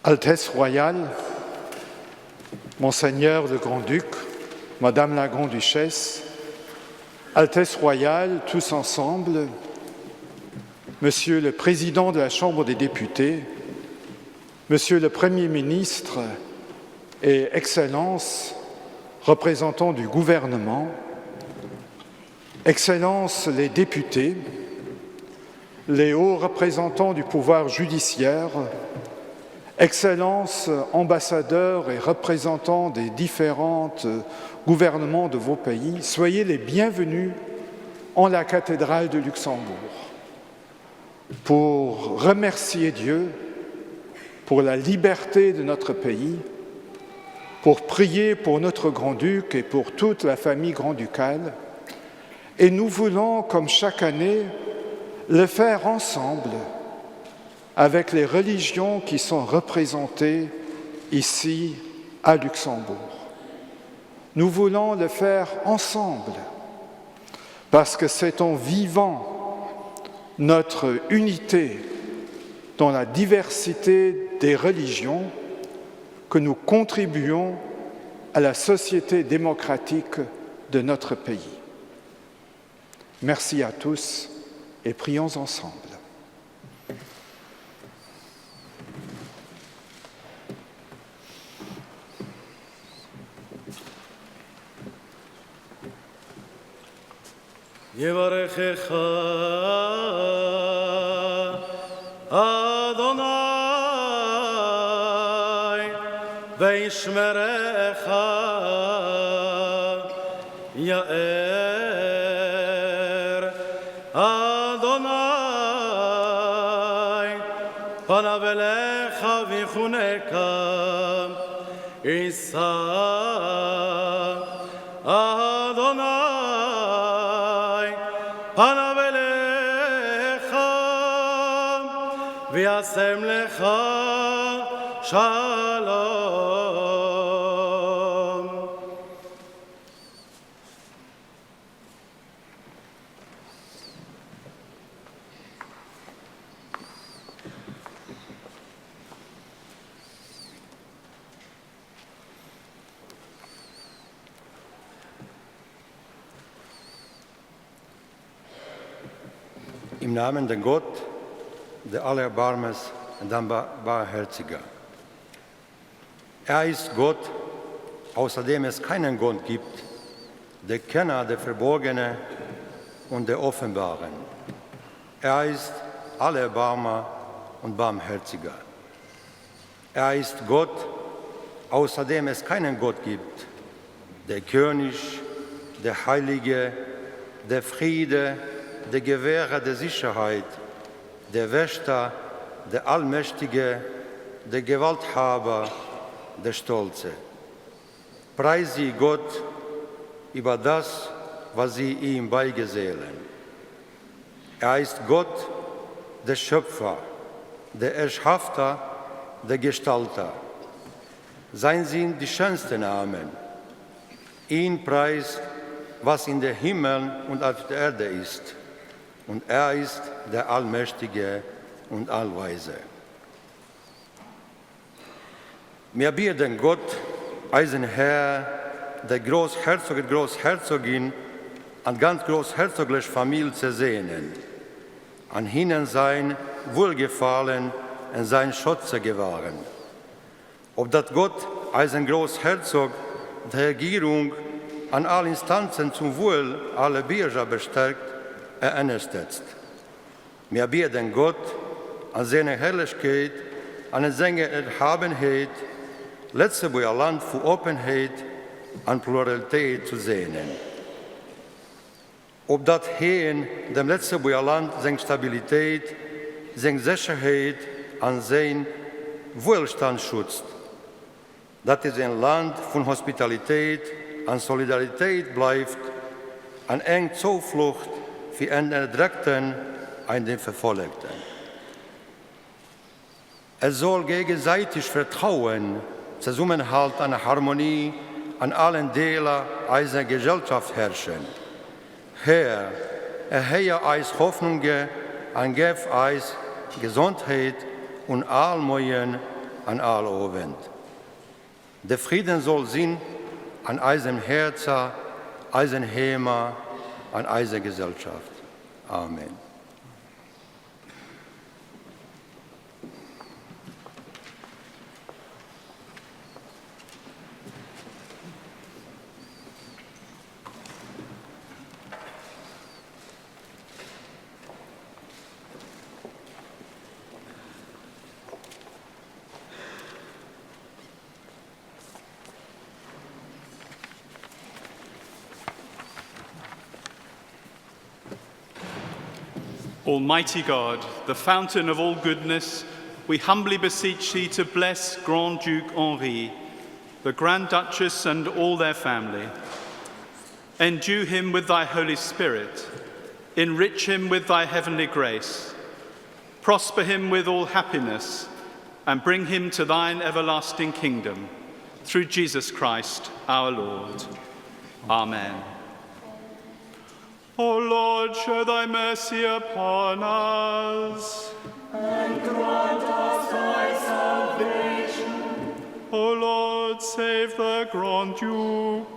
Altesse Royale, Monseigneur le Grand-Duc, Madame la Grande-Duchesse, Altesse Royale, tous ensemble, Monsieur le Président de la Chambre des députés, Monsieur le Premier ministre et Excellences, représentants du gouvernement, Excellences les députés, les hauts représentants du pouvoir judiciaire, Excellences ambassadeurs et représentants des différents gouvernements de vos pays, soyez les bienvenus en la cathédrale de Luxembourg pour remercier Dieu pour la liberté de notre pays, pour prier pour notre grand-duc et pour toute la famille grand-ducale. Et nous voulons, comme chaque année, le faire ensemble avec les religions qui sont représentées ici à Luxembourg. Nous voulons le faire ensemble parce que c'est en vivant notre unité dans la diversité des religions que nous contribuons à la société démocratique de notre pays. Merci à tous et prions ensemble. יברכך אדוני וישמרך יאר אדוני פניו אליך ויחונך ישא אדוני פניו אליך וישם לך שלום. Im Namen der Gott, der Allerbarmes und der Barmherziger. Er ist Gott, außerdem es keinen Gott gibt, der Kenner der Verborgene und der Offenbaren. Er ist Allerbarmer und Barmherziger. Er ist Gott, außerdem es keinen Gott gibt, der König, der Heilige, der Friede, der Gewährer der Sicherheit, der Wächter, der Allmächtige, der Gewalthaber, der Stolze. Preis sie Gott über das, was sie ihm beigesellen. Er ist Gott, der Schöpfer, der Erschafter, der Gestalter. Sein sind die schönsten Namen. Ihn preist, was in der Himmel und auf der Erde ist. Und er ist der Allmächtige und Allweise. Mir bieden Gott, eisen Herr, der Großherzog und Großherzogin an ganz großherzoglich Familie ze sehnen, an hinnen sein Wohlgefallen en sein Schutze gewahren. Ob dat Gott eisen Großherzog der Regierung an all Instanzen zum Wohl aller Bierger bestärkt, er ënnerstetzt. Mir bieden Gott an seine Herrlichkeit, an seine Erhabenheit, Lëtzebuerger Land vu Oppenheet an Pluralitéit zu sehnen. Ob dat heen dem Lëtzebuerger Land seng Stabilitéit, seng Sécherheet an séin Wuelstand schutzt, dat es en Land vun Hospitalitéit an Solidaritéit bleift an eng Zouflucht fir en Ennerdréckten an de Verfollegten. Et soll géigesäiteg Vertrauen, Zesummenhalt an Harmonie an allen Deeler eiser Gesellschaft herrschen. Här, erhéier eis Hoffnunge an gëff eis Gesondheet und Almoien. an all Owend. De Friden soll sinn an eisem Häerzer, eisen Heemer, an eiser Gesellschaft. Amen. Almighty God, the fountain of all goodness, we humbly beseech thee to bless Grand Duke Henri, the Grand Duchess and all their family. Endue him with thy Holy Spirit, enrich him with thy heavenly grace, prosper him with all happiness, and bring him to thine everlasting kingdom, through Jesus Christ our Lord. Amen. O Lord, show thy mercy upon us. And grant us thy salvation. O Lord, save the Grand Duke.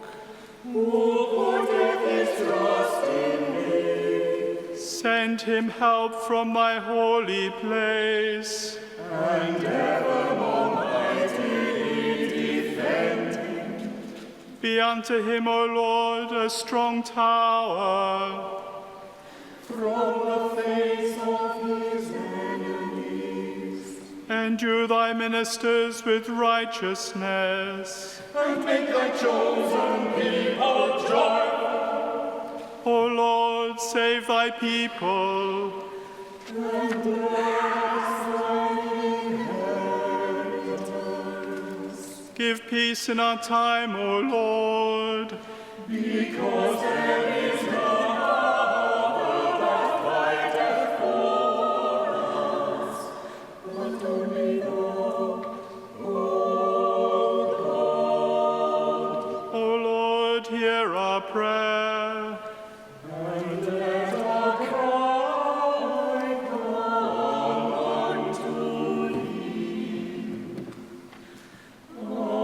Who putteth his trust in thee. Send him help from thy holy place. And evermore mightily defend him. Be unto him, O Lord, a strong tower. From the face of his enemies. Endue thy ministers with righteousness. And make thy chosen people joyful. O Lord, save thy people. And bless thine inheritance. Give peace in our time, O Lord. Because there is none other that fighteth for us, but only thou, O God. O Lord, hear our prayer. And let our cry come unto thee. Amen.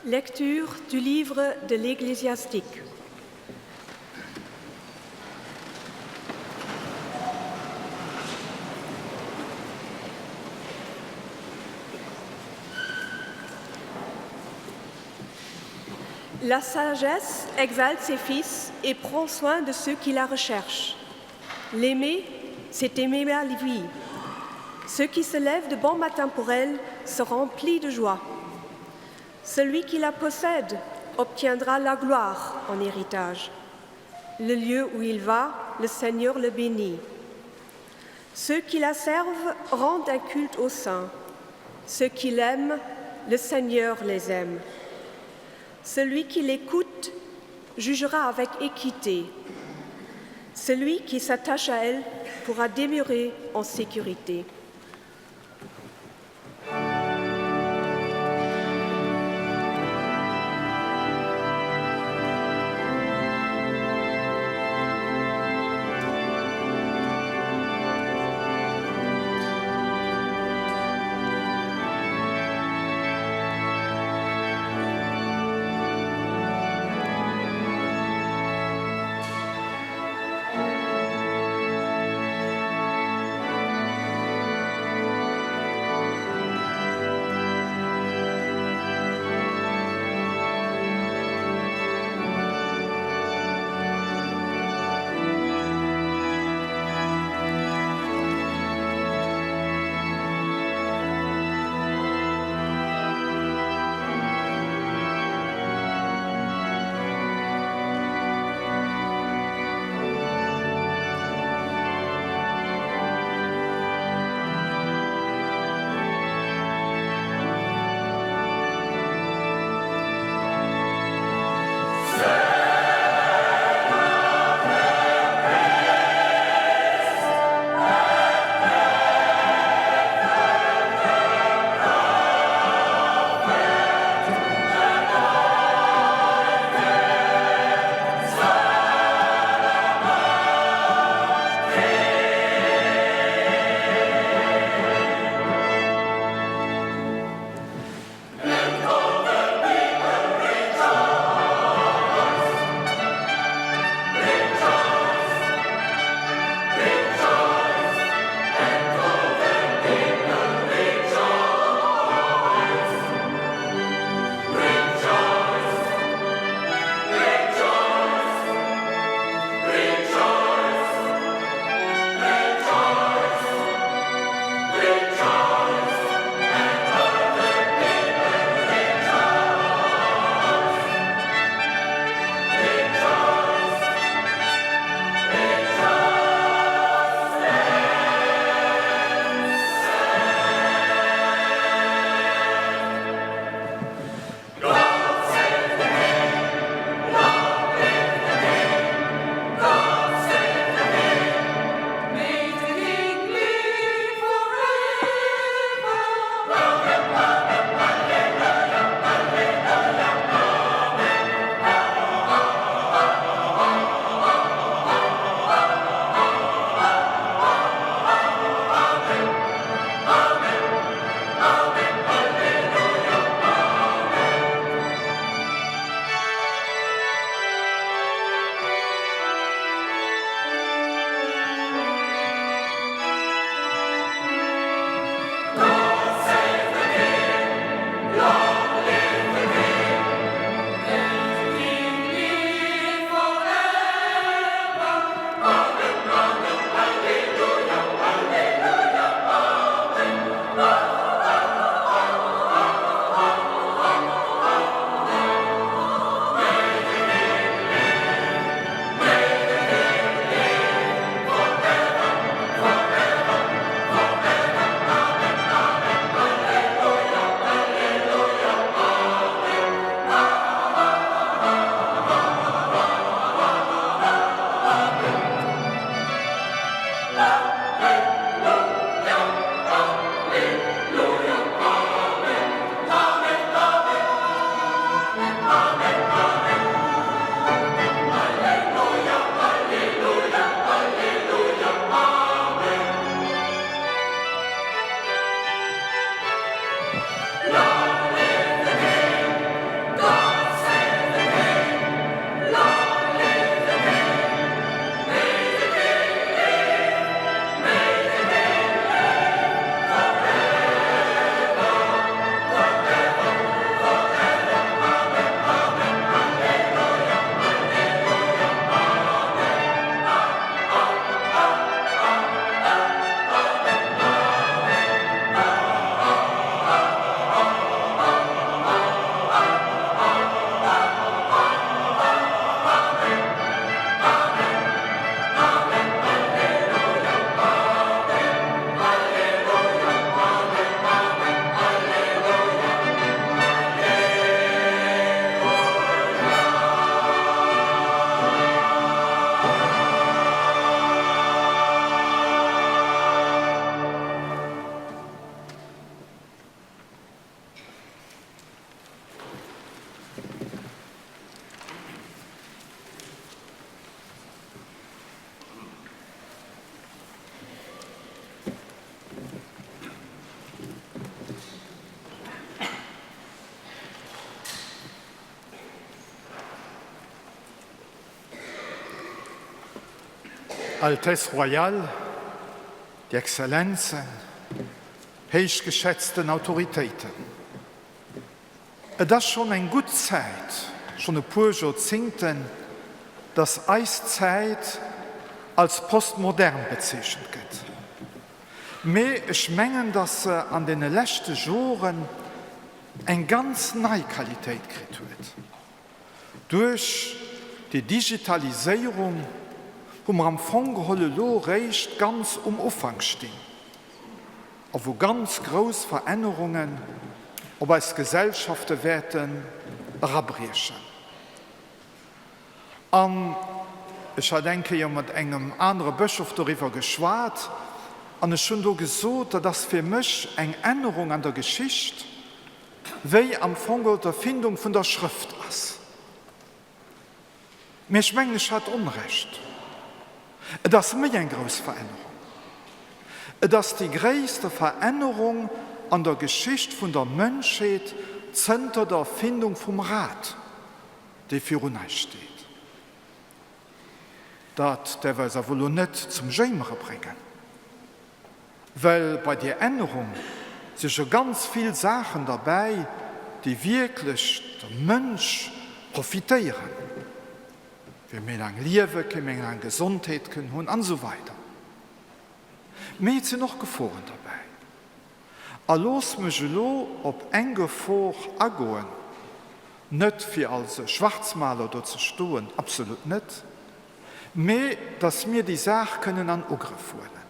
Lecture du livre de l'Ecclésiastique. La sagesse exalte ses fils et prend soin de ceux qui la recherchent. L'aimer, c'est aimer la vie. Ceux qui se lèvent de bon matin pour elle se remplit de joie. Celui qui la possède obtiendra la gloire en héritage. Le lieu où il va, le Seigneur le bénit. Ceux qui la servent rendent un culte au saint. Ceux qui l'aiment, le Seigneur les aime. Celui qui l'écoute jugera avec équité. Celui qui s'attache à elle pourra demeurer en sécurité. Altesse Royale, Dir Exzellenzen, héichgeschätzten Autoritéiten, et ass schonn eng gutt Zäit, schonn e puer Joerzingten, dass eis Zäit als postmodern bezeechent gëtt. Mee ech mengen, dass se an deene leschte Joren eng ganz nei Qualitéit kritt huet. Duerch déi Digitaliséierung, wou mer am Fong geholl elo réischt ganz um Ufank stinn a wou ganz grouss Verännerungen op eis Gesellschafte wäerten erabriechen. An ech hat eng Kéier mat engem anere Bëschof doriwwer geschwat an ech hunn do gesot, dat ass fir mech eng Ännerung an der Geschicht, wéi am Fong geholl d'Erfindung vun der Schrëft ass. Mee ech mengen, ech hat Onrecht. Et ass méi eng grouss Verännerung. Et ass déi gréisste Verännerung an der Geschicht vun der Mënschheet zënter der Erfindung vum Rad, déi virun eis steet. Dat däerf eis awer elo net zum Jéimere bréngen, well bei deer Ännerung si scho ganz vill Saachen derbäi, déi wierklech dem Mënsch profitéieren, fir méi laang liewe kënnen, méi laang Gesondheet kënnen hunn an esou weider. Mee et sinn och Geforen derbäi. A looss mech elo op eng Gefor agoen, net fir als e Schwarzmaler do ze stoen, absolut net, mee dass mir déi Saach kënnen an Ugrëff huelen.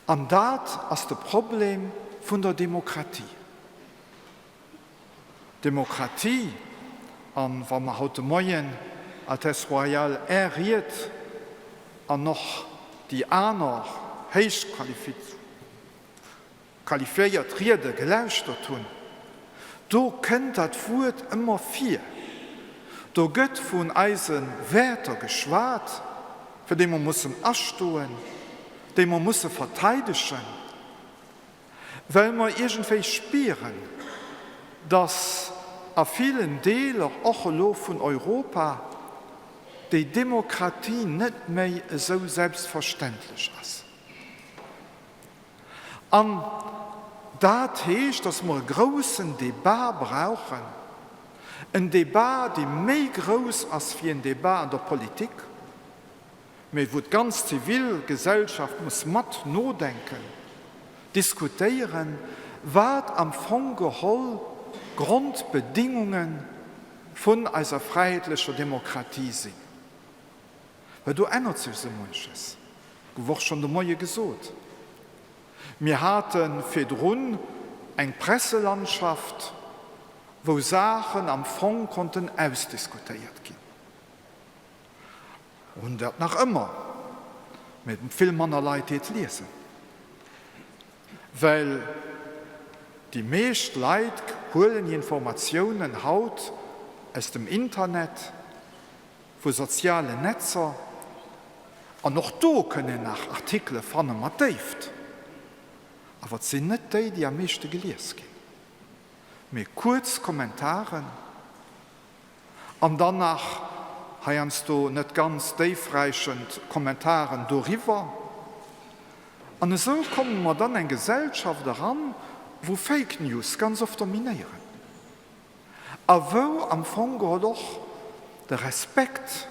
An dat ass de Problem vun der Demokratie. Demokratie, a wa mer haut de Moien, Altesse Royale, Är Ried an och déi aner héich qualifiéiert Riede gelauschtert hunn, do kënnt dat Wuert ëmmer vir. Do gëtt vun eise Wäerter geschwat, fir déi mer mussen astoen, déi mer musse verteidegen. Well mer iergendwéi spieren, dass a villen Deeler, och elo vun Europa, déi Demokratie net méi esou selbstverständlech ass. An dat heescht, dass mer e groussen Débat brauchen, en Débat, dee méi grouss ass wéi en Débat an der Politik, mee wou d'ganz Zivilgesellschaft muss mat nodenken, diskutéieren, wat am Fong geholl d'Grondbedingunge vun eiser fräiheetlecher Demokratie sinn. Well do ännert sech esou munches, gouf och schonn de Moie gesot. Mir hate virdrun eng Presselandschaft, wou Saachen am Fong konnten ausdiskutéiert ginn. Hunn dat nach ëmmer, mee vill manner Leit déi et liesen, well déi meescht Leit huelen hir Informatiounen haut aus dem Internet, vu sozialen Netzer, an och do kënn een nach Artikele fanne mat Déift, awer et sinn net déi, déi am meeschte gelies ginn, mee kuerz Kommentaren. An dann nach heiansdo net ganz déifräichend Kommentaren doriwwer. An esou komme mer dann eng Gesellschaft eran, wou Fake News ganz oft dominéieren a wou am Fong geholl och de Respekt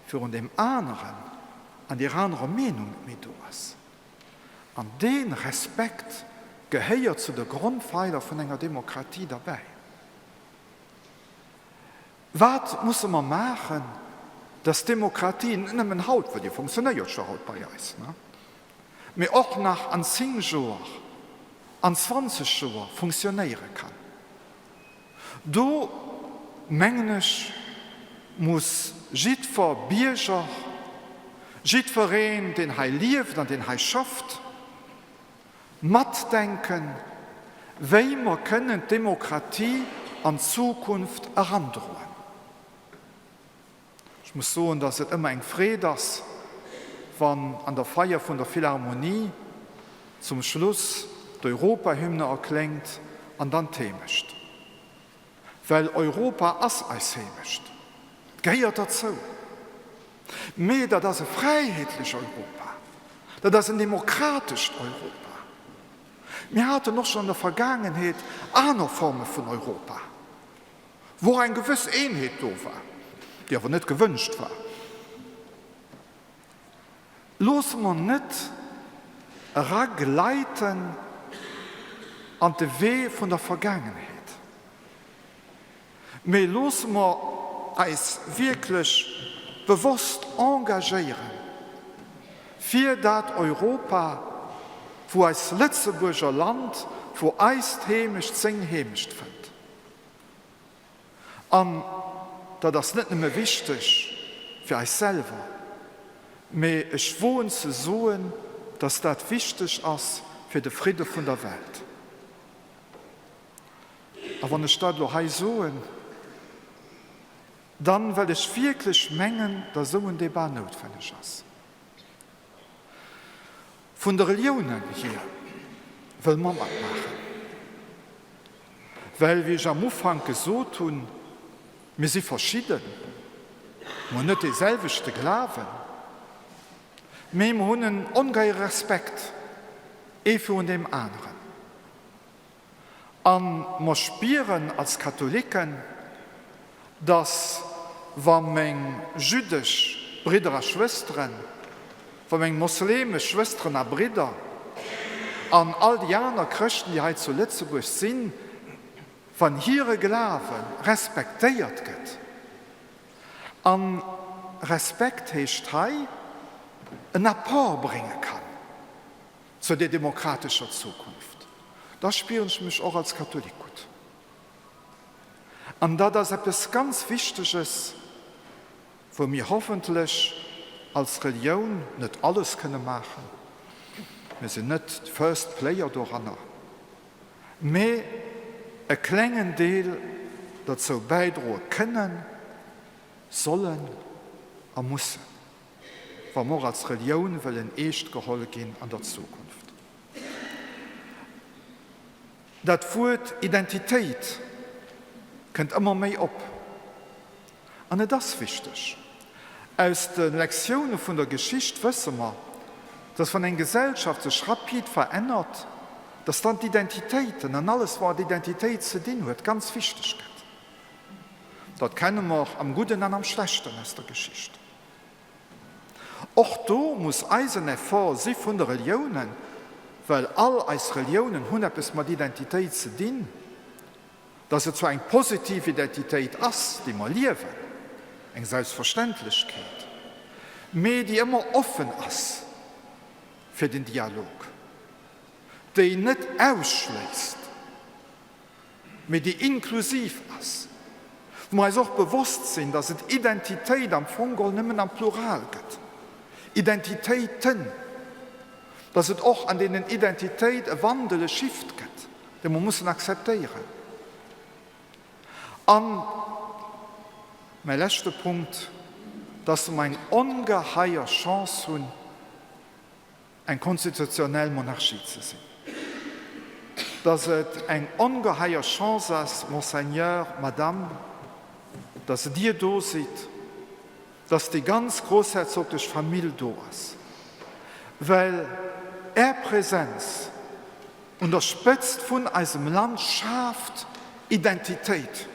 virun deem aneren an deer anerer Meenung net méi do ass. An dee Respekt gehéiert zu de Grondpfeiler vun enger Demokratie derbäi. Wat musse mer maachen, dass d'Demokratie net nëmmen haut, well déi funktionéiert scho haut bei eis, mee och nach an 10 Joer, an 20 Joer funktionéiere kann? Do, mengen ech, muss jiddwer Bierger, jiddwereen, deen hei lieft an deen hei schafft, Matdenken, wéi mer kënnen d'Demokratie an d'Zukunft erandroen. Ech muss soen, dass et ëmmer eng Freed ass, wann an der Feier vun der Philharmonie zum Schluss d'Europahymne erkléngt an dann d'Heemecht. Well Europa ass eis Heemecht. Et gehéiert derzou. Mee dat ass e fräiheetlech Europa, dat ass en demokratescht Europa. Mir haten och schonn an der Vergaangenheet aner Forme vun Europa, wou och eng gewëss Eenheet do war, déi awer net gewënscht war. Loosse mer net eragleiten an de Wee vun der Vergaangenheet, mee loosse mer eis wierklech bewosst engagéieren fir dat Europa, wou eis Lëtzebuerger Land, wou eist Heemecht seng Heemecht fënnt. An dat ass net nëmme wichteg fir eis selwer, mee ech woen ze soen, dass dat wichteg ass fir de Fridde vun der Welt. A wann ech dat elo hei soen, dann well ech wierklech mengen, dass esou en Débat noutwenneg ass. Vun de Reliounen hier wëlle mer matmaachen, well, wéi ech am Ufank gesot hunn, mir si verschidden, mer hunn net dee selwechte Glawen, mee mer hunn en ongeheiere Respekt ee virun deem aneren. A mer spieren als Katholiken, dass wa meng jüddesch Bridder a Schwësteren, wa meng moslemesch Schwësteren a Bridder an all déi aner Chrëschten, déi hei zu Lëtzebuerg sinn, wann hire Glawe respektéiert gëtt, a Respekt heescht hei, en Apport brénge kann, Zu der demokratescher Zukunft. Da spieren ech mech och als Katholik gutt. An dat ass eppes ganz Wichteges, wou mir hoffentlech als Relioun net alles kënne maachen, mir sinn net d'First Player doranner, mee e klengen Deel derzou bäidroe kënnen, sollen a mussen. wa mer och als Relioun wëllen eescht geholl ginn an der Zukunft. Dat Wuert Identitéit kënnt ëmmer méi op an et ass wichteg. Aus de Lektioune vun der Geschicht wësse mer, dass wann eng Gesellschaft sech rapid verännert, dass dann d'Identitéiten an alles wat mat Identitéit ze dinn huet, ganz wichteg gëtt. Dat kenne mer am Gudden an am Schlechten aus der Geschicht. Och do muss eisen Effort si vun de Reliounen, well all eis Reliounen hunn eppes mat Identitéit ze dinn, dass et zwar eng positiv Identitéit ass, déi mer liewen, eng Selbstverständlechkeet, mee déi ëmmer offen ass fir den Dialog, déi net ausschléisst, mee déi inklusiv ass, wou mer eis och bewosst sinn, dass et Identitéit am Fong geholl nëmmen am Plural gëtt, Identitéiten, dass et och an deenen Identitéit e Wandel, e Shift gëtt, dee mer mussen akzeptéieren. A mäi leschte Punkt, dass mer eng ongeheier Chance hunn, eng konstitutionell Monarchie ze sinn, dass et eng ongeheier Chance ass, Monseigneur, Madame, dass Dir do sidd, dass déi ganz grossherzoglech Famill do ass, well Är Präsenz un der Spëtzt vun eisem Land schaaft Identitéit.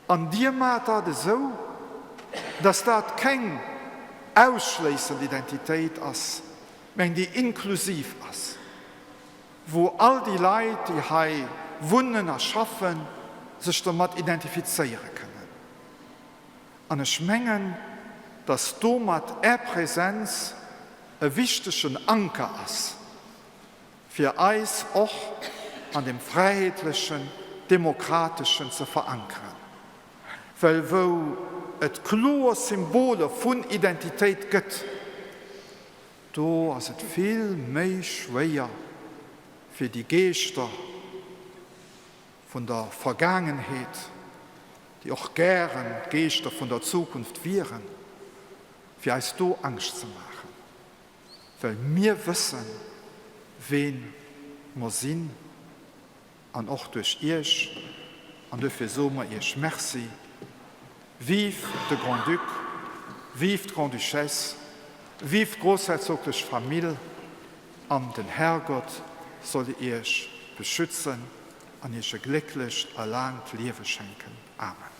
An Dir maacht dat esou, dass dat keng ausschléissend Identitéit ass, mä eng, déi inklusiv ass, wou all déi Leit, déi hei wunnen a schaffen, sech domat identifizéiere kënnen. An ech mengen, dass domat Är Präsenz e wichtegen Anker ass, fir eis och an dem Fräiheetlechen, Demokrateschen ze verankeren, well wou et kloer Symboler vun Identitéit gëtt, do ass et vill méi schwéier fir déi Geeschter vun der Vergaangenheet, déi och gären d'Geeschter vun der Zukunft wieren, fir eis do Angscht ze maachen. Well mir wëssen, ween mer sinn, an och duerch Iech, an duerfir soe mer Iech Merci. Vive de Grand-Duc! Vive d'Grande-Duchesse, vive d'groussherzoglech Famill an den Herrgott soll Iech beschützen an Iech e glécklecht a laangt Liewe schenken. Amen.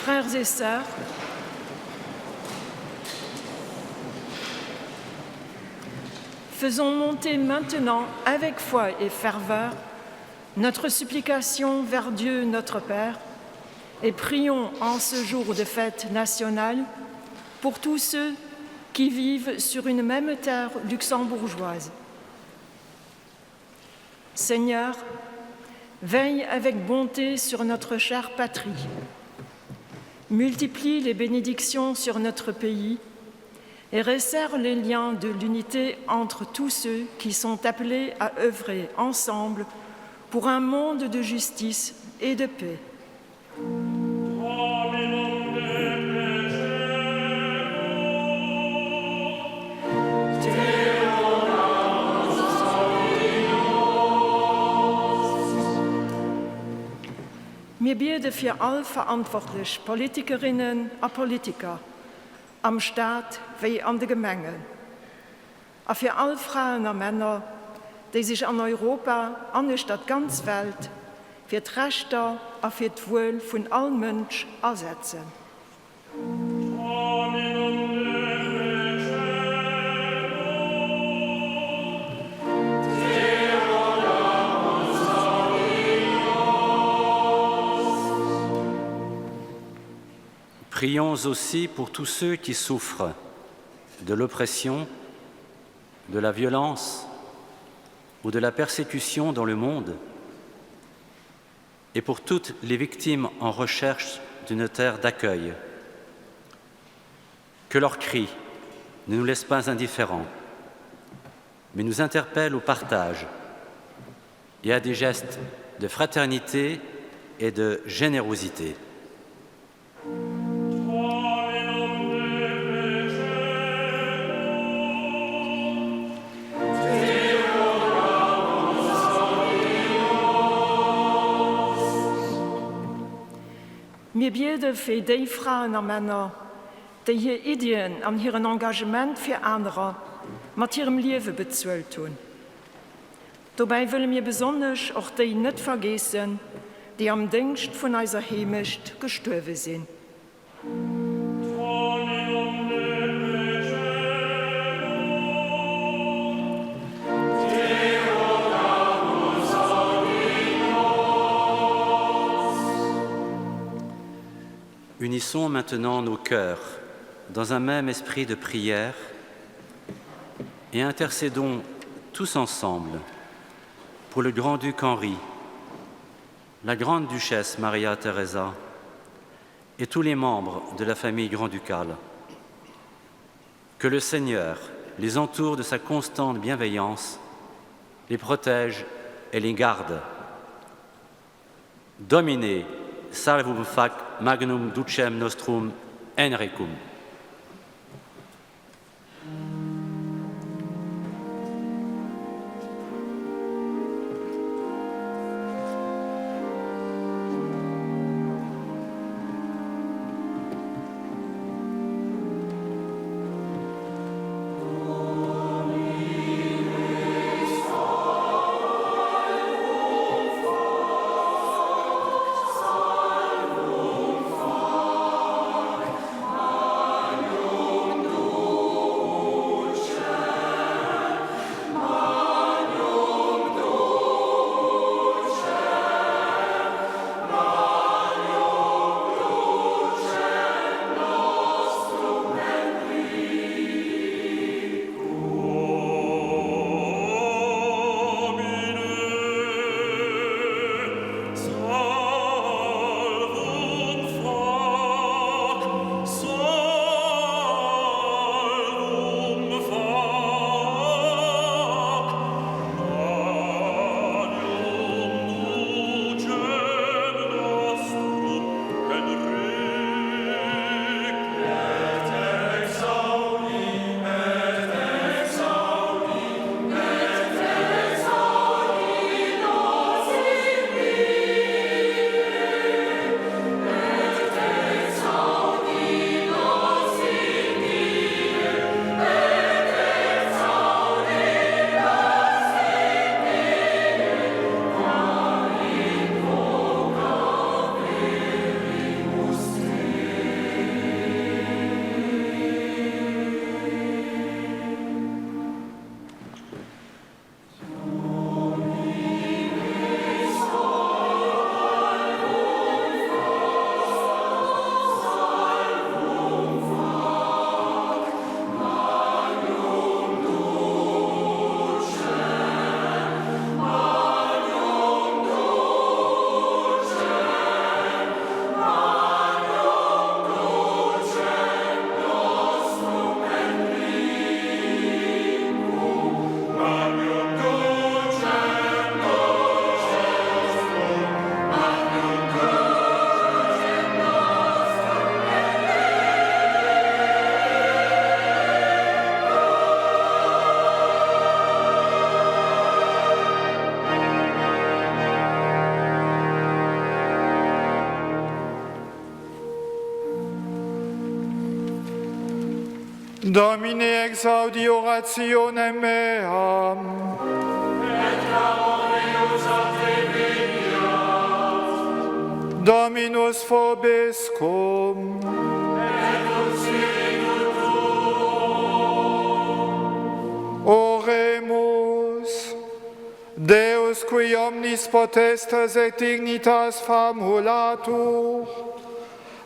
Frères et sœurs. Faisons monter maintenant avec foi et ferveur notre supplication vers Dieu notre Père et prions en ce jour de fête nationale pour tous ceux qui vivent sur une même terre luxembourgeoise. Seigneur, veille avec bonté sur notre chère patrie. Multiplie les bénédictions sur notre pays et resserre les liens de l'unité entre tous ceux qui sont appelés à œuvrer ensemble pour un monde de justice et de paix. Mir biede fir all verantwortlech Politikerinnen a Politiker am Staat wéi an de Gemengen, a fir all Fraen a Männer, déi sech an Europa an uechter d'ganz Welt fir d'Rechter a fir d'Wuel vun all Mënsch asetzen. Prions aussi pour tous ceux qui souffrent de l'oppression, de la violence ou de la persécution dans le monde et pour toutes les victimes en recherche d'une terre d'accueil. Que leurs cris ne nous laissent pas indifférents, mais nous interpellent au partage et à des gestes de fraternité et de générosité. Mir biede fir déi Fraen a Männer, déi hir Iddien an hiren Engagement fir anerer mat hirem Liewe bezuelt hunn. Dobäi wëlle mir besonnesch och déi net vergeessen, déi am Déngscht vun eiser Heemecht gestuerwe sinn. Unissons maintenant nos cœurs dans un même esprit de prière et intercédons tous ensemble pour le grand-duc Henri, la grande-duchesse Maria Teresa et tous les membres de la famille grand-ducale. Que le Seigneur les entoure de sa constante bienveillance, les protège et les garde. Domine, salvum fac magnum ducem nostrum Henricum. Domine exaudi orationem meam. Et clamor meus a te veniat. Dominus vobiscum. Et cum spiritu tuo. Oremus. Deus qui omnis potestas et dignitas famulatur,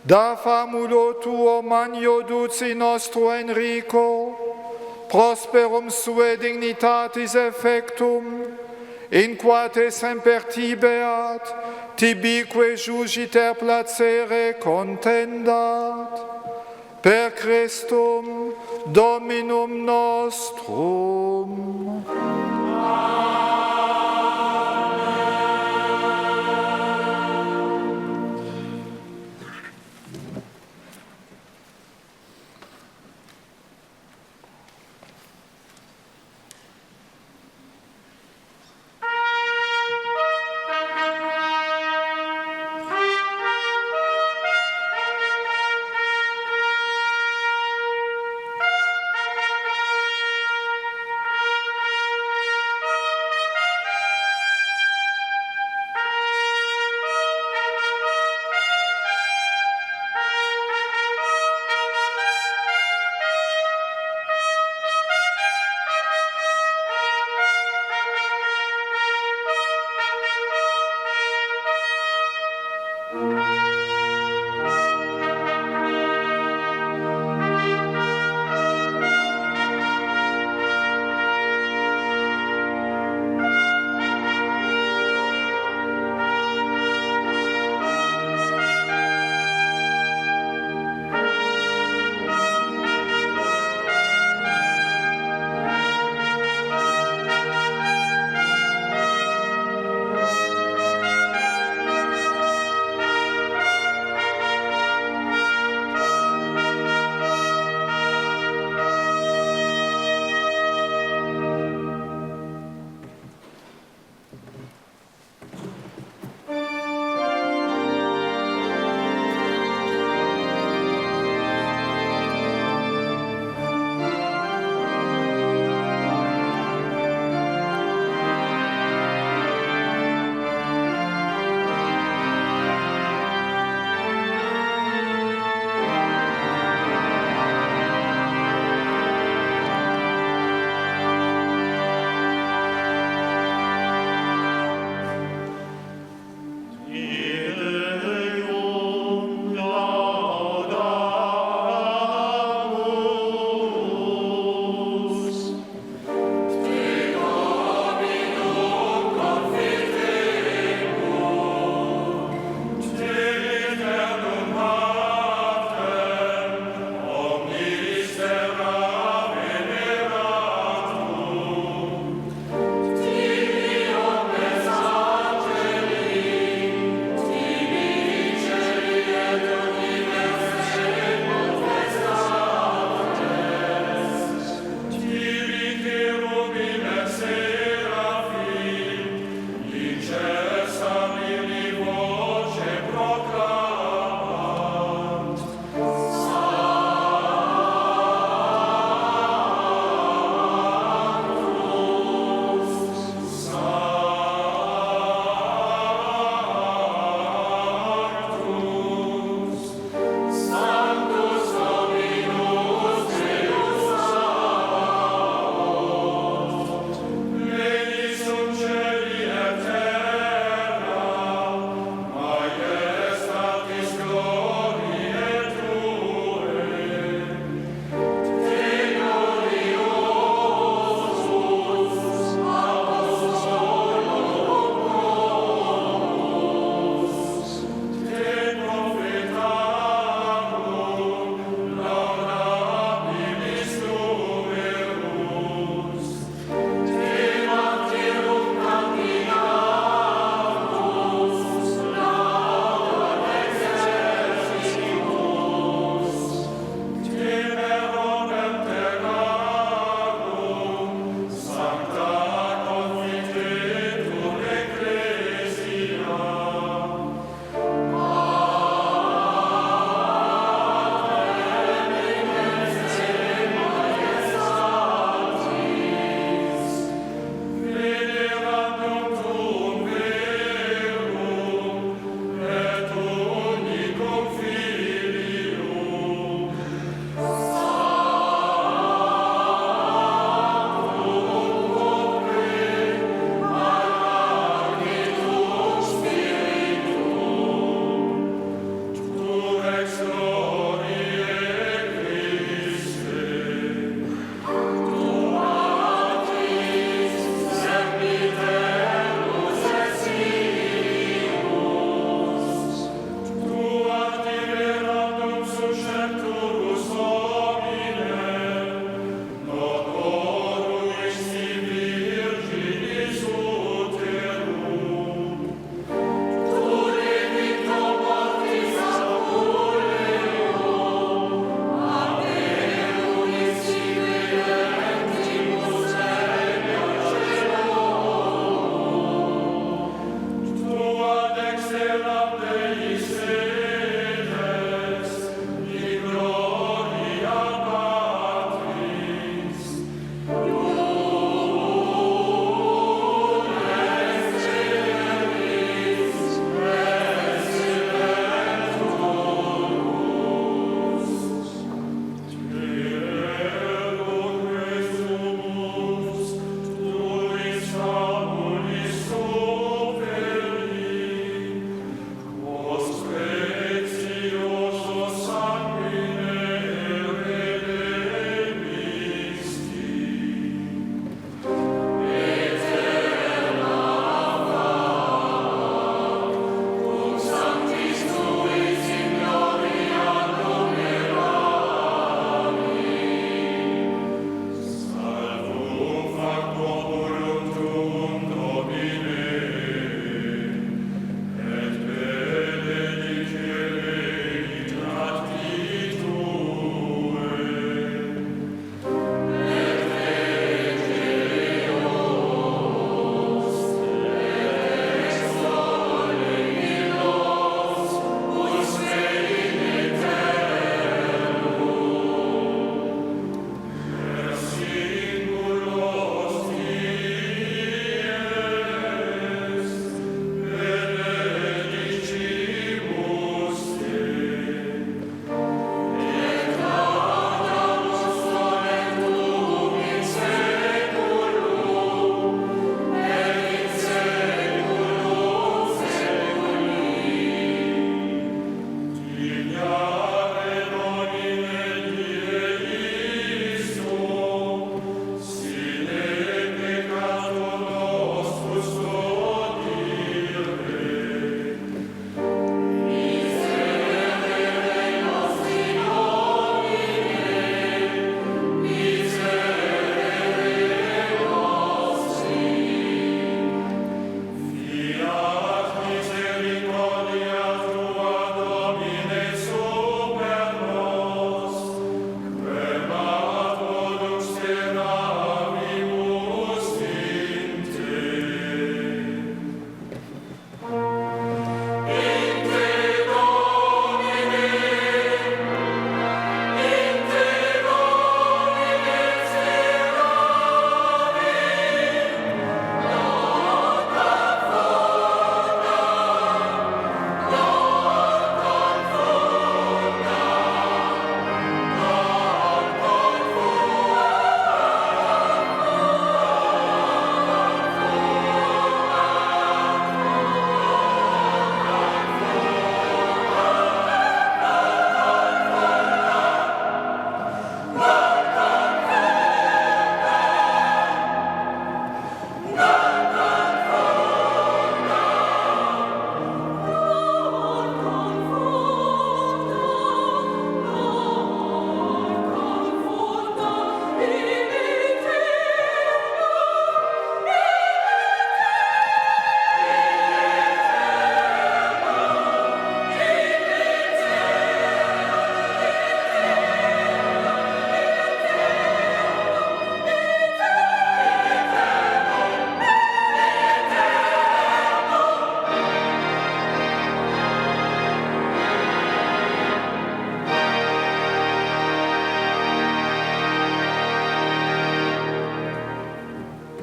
da famulo tuo magno duci nostro Enrico, prosperum sue dignitatis effectum, in qua te semper tibeat, tibique jugiter placere contendat, per Christum Dominum nostrum.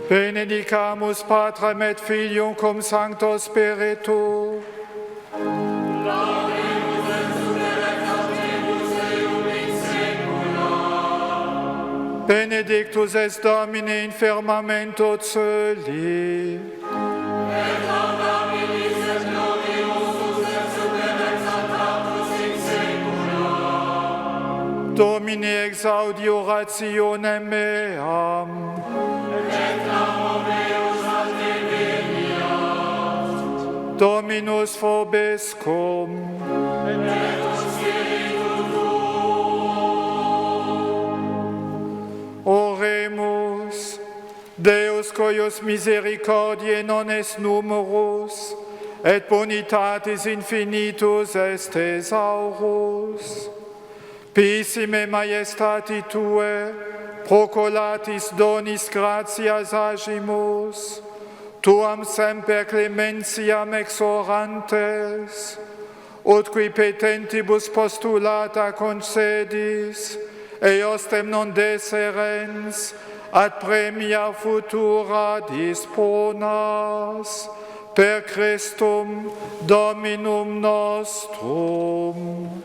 Benedicamus Patrem et Filium cum Sancto Spiritu. Benedictus est Domine in firmamento coeli. Et laudabilis et gloriosus et super exaltatus in saecula. Domine exaudi orationem meam. Et clamor meus ad te veniat. Dominus vobiscum. Et cum spiritu tuo. Oremus. Deus cuius misericordiae non est numerus, et bonitatis infinitus est thesaurus. Piissime majestati Tuae, proculatis donis gratias agimus, Tuam semper clementiam exorantes, ut qui petentibus postulata concedis, eosdem non deserens, ad premia futura disponas, per Christum Dominum nostrum.